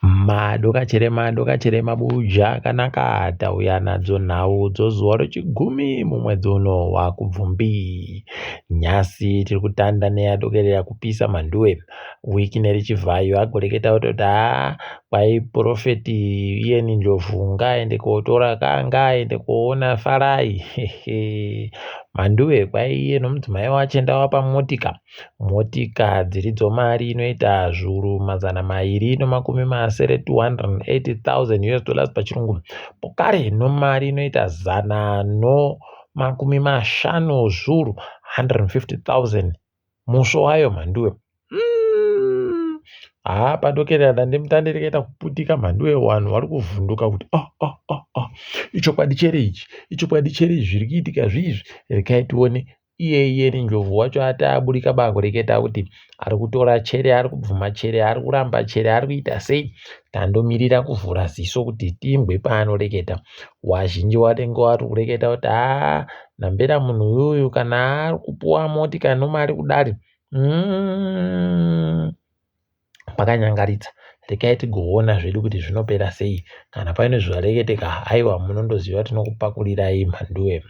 Madokachirema dokachirema buja akanaka tauya nadzo nhau dzozuva rechigumi mumwedzi uno waKubvumbi. Nhasi tiri kutanda neyadokerera kupisa mhanduwe. Wicknell Chivhayo agoreketa kutoti haa kwai Prophet Ian Ndlovu ngaaende kotora ngaaende koona Farai. Mhanduwe kwai iye nomudzimai wache ndawapa motika. Motika dziridzo mari inoita zviuru 260, 280,000 US dollars pachirungu, pokare nomari inoita 150 zviuru, 150,000 musvo wayo mhanduwe. Haa padokerera dandemutande rikaita kuputika mhanduwe, vanhu vari kuvhunduka kuti ah, ah, ah, ah. Ichokwadi chere ichi, ichokwadi chere zviri kuitika zviizvi, rekai tione. Iye Ian Ndlovu wacho ati aburika bakureketa kuti ari kutora chere, ari kubvuma chere, ari kuramba chere, ari kuita sei. Tandomirira kuvhura ziso kuti timbwe paanoreketa. Wazhinji wanenge wari kureketa kuti haa nambera munhu uyuyu kana ari kupuwa motika nomari kudari pakanyangaritsa. Rekai tigoona zvedu kuti zvinopera sei. Kana paine zvareketeka haiwa munondoziva tinokupakurirai mhanduwe.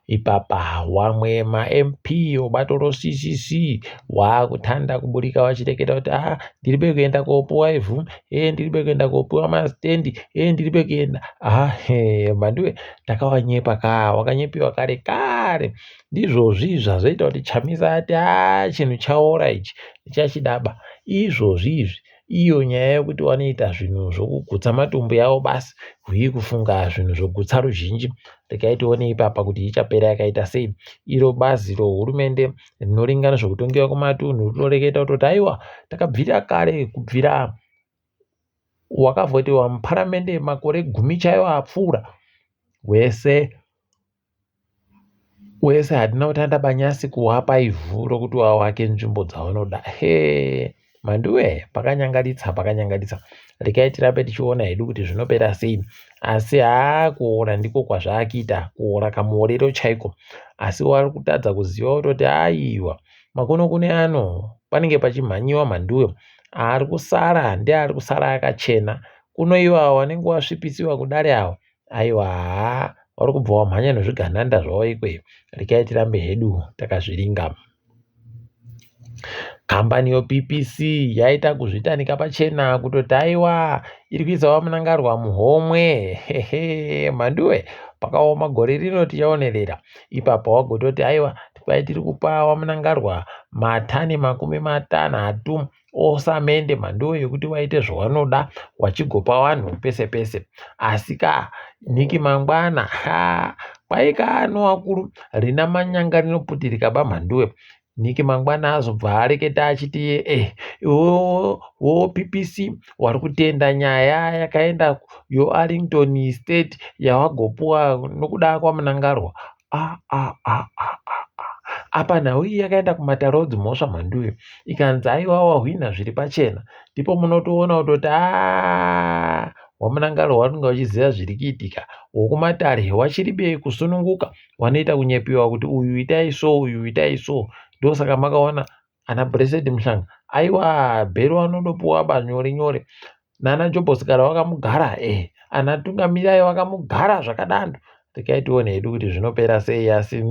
Ipapa wamwe maMP obato roCCC waakutanda kuburika wachireketa kuti ah ndiribe kuenda kopuwa ivhu, eh ndiribe kuenda kopuwa masitendi, eh ndiribe kuenda. Ah mhanduwe takawanyepa kaa, wakanyepiwa kare kare. Ndizvozvi zvazoita kuti Chamisa ati haa chinhu chaora ichi ndichachidaba. Izvozvi izvi iyo nyaya yekuti wanoita zvinhu zvokugutsa matumbu yavo basi huyi kufunga zvinhu zvogutsa ruzhinji. Regai tione ipapa kuti ichapera yakaita sei. Iro bazi rohurumende rinoringana zvokutongewa kumatunhu rinoreketa kutoti aiwa takabvira kare kubvira wakavhotewa muparamende makore gumi chaiwo apfuura wese Wese hatina kutanda banyasi kuwapa ivhu rokuti wawake nzvimbo dzawanoda. Hee Mhanduwe pakanyangaritsa pakanyangaritsa. Regai tirambe tichiona hedu kuti zvinopera sei. Asi haa kuora ndiko kwazvaakuita kuora kamuorero chaiko. Asi wari kutadza kuziva kutoti aiwa makunukune ano panenge pachimhanyiwa Mhanduwe. Ari kusara ndeari kusara akachena. Kuno iwawa wanenge wasvipisiwa kudare awa Aiwa haa vari kubva wamhanya nezvigananda zvavo ikweyo. Regai tirambe hedu takazviringa. Kambani yoPPC yaita kuzvitanika pachena kutoti aiwa iri kuisa VaMnangagwa muhomwe. Hehe Mhanduwe pakaoma gore rino tichaonerera. Ipapo wagototi aiwa kwai tiri kupa VaMnangagwa matani 60 osamende mhanduwe yekuti waite zvawanoda wachigopa wanhu pese pese asi ka niki mangwana ha kwaika anowakuru rina manyanga rinoputirika ba mhanduwe niki mangwana azobva areketa achiti eh iwo wo PPC wari kutenda nyaya yakaenda yoArlington State yawagopuwa nokuda kwaMnangarwa ah, ah, ah, ah, ah, ah. Apa nhau iyi yakaenda kumatare odzimhosva mhanduyo ikanzi aiwa wahwina zviri pachena ndipo munotoona kutoti a wamunangaro wanenge wachiziva zviri kuitika wokumatare wachiribe kusununguka wanoita kunyepiwa kuti uyu itai so uyu itai so ndosaka makaona ana Blessed Mhlanga aiwa bhero anodopuwa ba nyore nyore nana Jobho Sikhala wakamugara eh ana Tungamirai wakamugara zvakadando regai tione hedu kuti zvinopera sei asi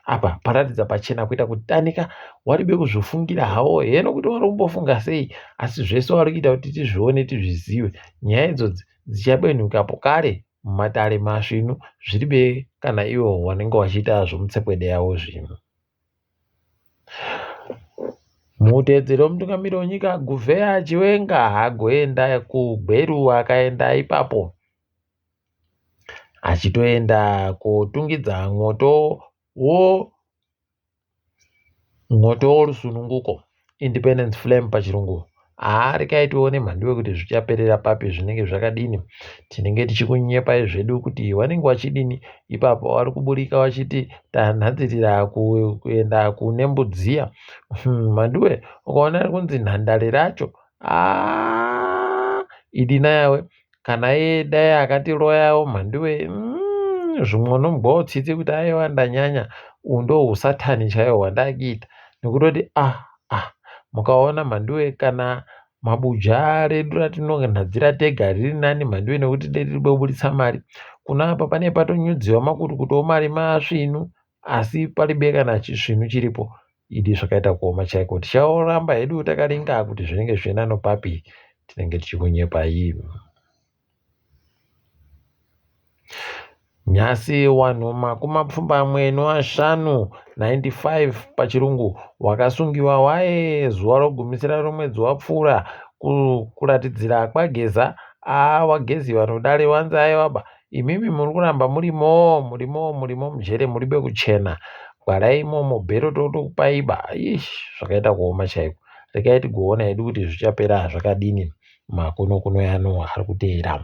apa paratidza pachena kuita kutanika waribe kuzvifungira hawo heno kuti wari kumbofunga sei asi zvese wari kuita kuti tizvione tizvizive nyaya idzodzi dzichabenhuka pokare mumatare masvinu zviribe kana iwo wanenge wachiita zvomutsekwede yawo zvino Mutevedzeri wemutungamiri wenyika Guvheya Chiwenga agoenda kuGweru akaenda ipapo achitoenda kotungidza mwoto wo mwoto worusununguko Independence Flame pachirungu. Haa rekai tione mhanduwe kuti zvichaperera papi zvinenge zvakadini. Tinenge tichikunyepai zvedu kuti wanenge wachidini ipapo wari kuburika wachiti tanhadzirira kuenda kune mbudziya. Mhanduwe ukaona rikunzi nhandare racho haa idi nayawe kana iye dai akatiroyawo mhanduwe zvimwe unombwawo tsitsi kuti aiwa ndanyanya uhu ndohusatani chaiwo hwandakuita nekutoti ah ah mukaona mhanduwe kana Mabuja redu ratinonhadzira tega riri nani mhanduwe nekuti riri kuburitsa mari. Kuno apa pane patonyudziwa makurukuto mari masvinu asi paribe kana chisvinu chiripo. Idi zvakaita kuoma chaiko. Tichaoramba hedu takaringa kuti zvinenge zvichienda nopapi tinenge tichikunyepai. Nhasi wanhu makumapfumbamwe noashanu, 95 pachirungu, wakasungiwa waye zuva rogumisira romwedzi wapfuura kuratidzira kwaGeza. Aa wageziwa nodare wanzi aiwaba imimi muri kuramba murimo murimo murimo mujere muribe kuchena gwarai imomo bhero totokupaiba ish zvakaita kuoma chaiko regai tigoona hedu kuti zvichapera zvakadini. Makunokuno ano ari kuteera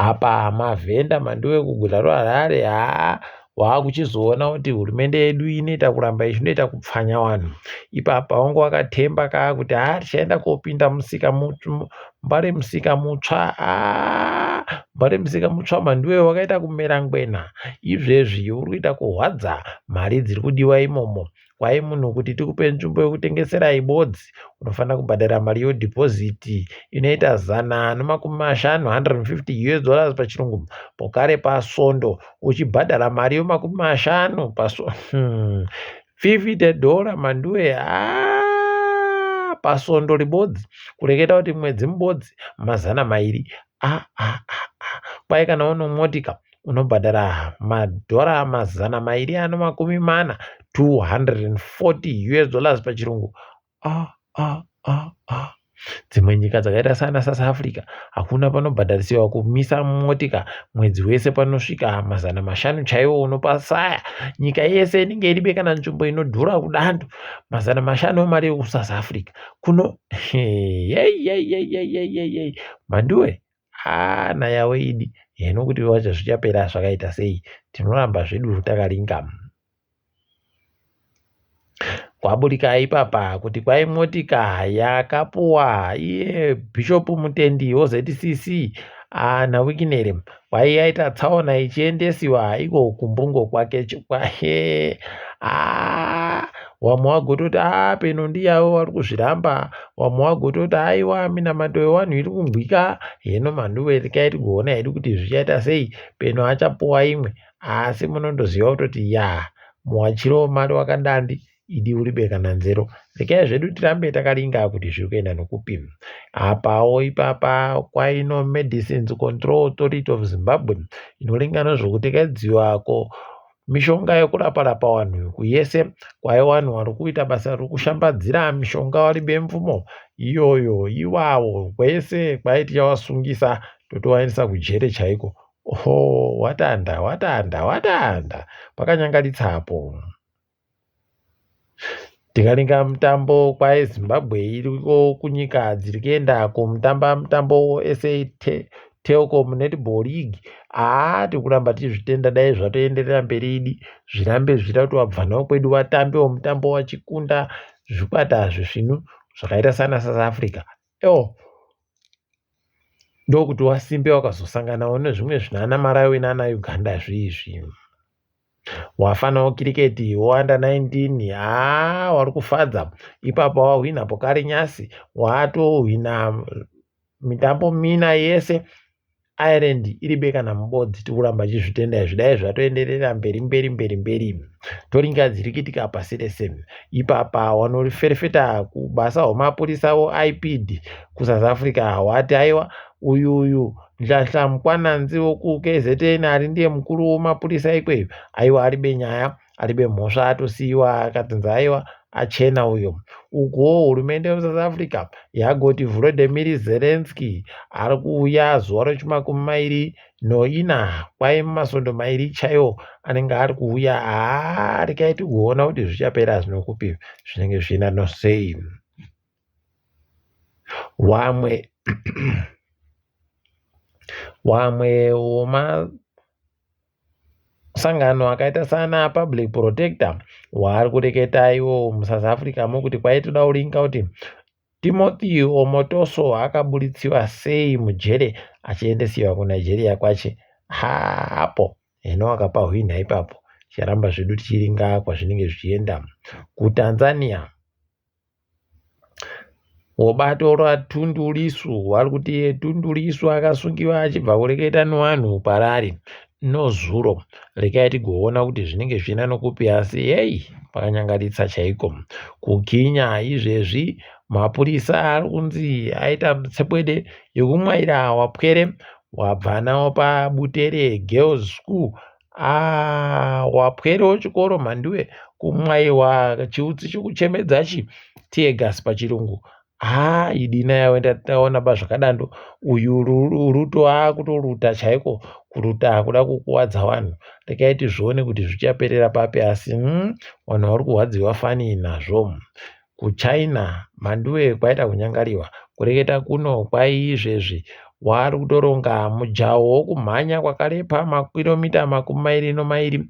apa mavhenda mhanduwe kuguta roHarare haa waakuchizoona kuti hurumende yedu inoita kuramba ichinoita kupfanya vanhu ipapa wangu wakatemba kaa kuti haa tichaenda kopinda musika mbare musika mutsva haa mbare musika mutsva mhanduwe wakaita kumera ngwena izvezvi uri kuita kuhwadza mari dziri kudiwa imomo Kwai munhu kuti tikupe nzvimbo yekutengesera ibodzi unofanira kubhadhara mari yodhipoziti inoita zana nemakumi mashanu 150 us dollars pachirungu pokare pasondo uchibhadhara mari yomakumi mashanu paso 50 dollar manduwe haa pasondo ribodzi kureketa kuti mwedzi mubodzi mazana mairi ah, ah, ah, ah. Kwai kana unomotika unobhadhara madhora mazana mairi ano makumi mana 240 us dollars pachirungu ah, ah, ah, ah. Dzimwe nyika dzakaita saana South Africa hakuna panobhadharisiwa kumisa motika mwedzi wese panosvika mazana mashanu chaiwo unopasaya nyika yese inenge iribe kana nzvimbo inodhura kudando mazana mashanu mari yekuSouth Africa kuno hey, mhanduwe Haa nayawe idi heno kuti wacho zvichapera zvakaita sei tinoramba zvedu takaringa. Kwaburika ipapa kuti kwai motika yakapuwa iye Bishop Mutendi woZCC naWikinere kwai yaita tsaona ichiendesiwa iko kumbungo kwake kwahe haa Wamwe wagototi aa peno ndiyavo vari kuzviramba, wamwe wagototi aiwa minamato yewanhu iri kungwika. Heno mhanduwe regai tigoona hedu kuti zvichaita sei, peno achapuwa imwe asi munondoziva kutoti yaa muwachiro wemari wakadandi idi uribe kana nzero. Regai zvedu tirambe takaringa kuti zviri kuenda nokupi. Apawo ipapa kwaino Medicines Control Authority of Zimbabwe inoringa nezvekutekedziwa ko Mishonga yekurapa rapa wanhu uku yese kwai wanhu wari kuita basa rekushambadzira mishonga wari bemvumo iyoyo iwawo kwese kwai tichawasungisa totowaendesa kujere chaiko oho watanda watanda watanda pakanyangaritsa apo. Tikaringa mutambo kwai Zimbabwe iriko kunyika dziri kuenda kumutamba mutambo weSA Telkom Netball League. Haa tiri kuramba tichizvitenda dai zvatoenderera mberi idi zvirambe zvichiita kuti vabvanawo kwedu vatambewo mutambo vachikunda zvikwata zvisvinu zvakaita sana South Africa. Ewo ndokuti wasimbe wakazosanganawo nezvimwe zvinana Malawi nana Uganda zviizvi. Wafanawo kiriketi wo under 19 haa wari kufadza ipapo wahwina pokari nyasi watohwina mitambo mina yese Ireland iri beka namubodzi tikuramba chizvitenda izvi dai zvatoenderera mberi mberi mberi mberi toringa dziri kuitika pasi rese ipapa wanoferefeta kubasa hwemapurisa voIPD kuSouth Africa wati aiwa uyu uyu Nhlanhla Mkwananzi wokuKZN ari ndiye mukuru wemapurisa ikweyo aiwa aribe nyaya aribe mhosva atosiyiwa akatinzi aiwa achena uyo. Ukuwo hurumende yemuSouth Africa yagoti Volodymyr Zelensky ari kuuya zuva rechimakumi mairi noina kwai mumasondo mairi chaiwo anenge ari kuuya haa regai tigoona kuti zvichapera zvinokupi zvinenge zvichienda nosei. Wamwe wamwe womasangano akaita sana Public Protector waari kureketa iwo muSouth Africa mo kuti kwaitoda kuringa kuti Timothy Omotoso akaburitsiwa sei mujere achiendesiwa kuNigeria kwache haapo hino akapa hwinha ipapo ticharamba zvedu tichiringa kwazvinenge zvichienda kuTanzania. Wobato raTundu Lissu vari kuti Tundu Lissu akasungiwa achibva kureketa nevanhu parari nozuro. Rekai tigoona kuti zvinenge zvichienda nokupi asi hei pakanyangaritsa chaiko. Kukinya izvezvi mapurisa ari kunzi aita tsepwede yekumwaira wapwere wabva nawo paButere Girls School. Ah, wapwere wechikoro mhanduwe kumwaiwa chiutsi chikuchemedza chi tear gas pachirungu. Haa idina yawe ndataona pazvakadando uyu Ruto akutoruta chaiko kuruta kuda kukuwadza vanhu. Regai tizvione kuti zvichaperera papi asi vanhu vari kurwadziwa fani nazvo. KuChina mhanduwe kwaita kunyangariwa. Kureketa kuno kwaiizvezvi wari kutoronga mujaho wokumhanya kwakarepa makiromita 22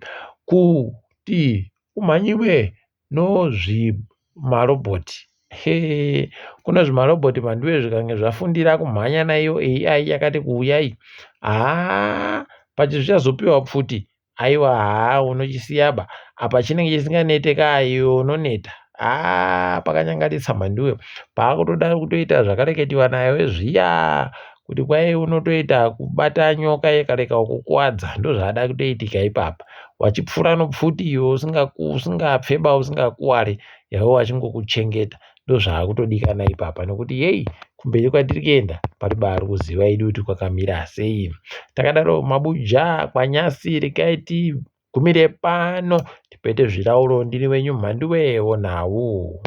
kuti umhanyiwe nozvimarobhoti. He kune zvimarobhoti mhanduwe zvikange zvafundira kumhanya naiyo AI yakati kuuyai. Haa pachi zvichazopiwa pfuti aiwa haa unochisiyaba apa chinenge chisinganete ka iwe unoneta haa pakanyangaritsa mhanduwe paakutoda kutoita zvakareketiwa naye zviya kuti kwai unotoita kubata nyoka ikareka kukuwadza ndozvaada kutoitika ipapa wachipfura nopfuti iwe usingapfeba usingakuwari yavo vachingokuchengeta ndozvaakutodikana ipapa nokuti yei kumberi kwatiri kuenda pari baari kuziva idi kuti kwakamira sei. Takadaro mabuja kwanyasi regai tigumire pano tipete zvirauro ndini wenyu mhanduwe wonhau.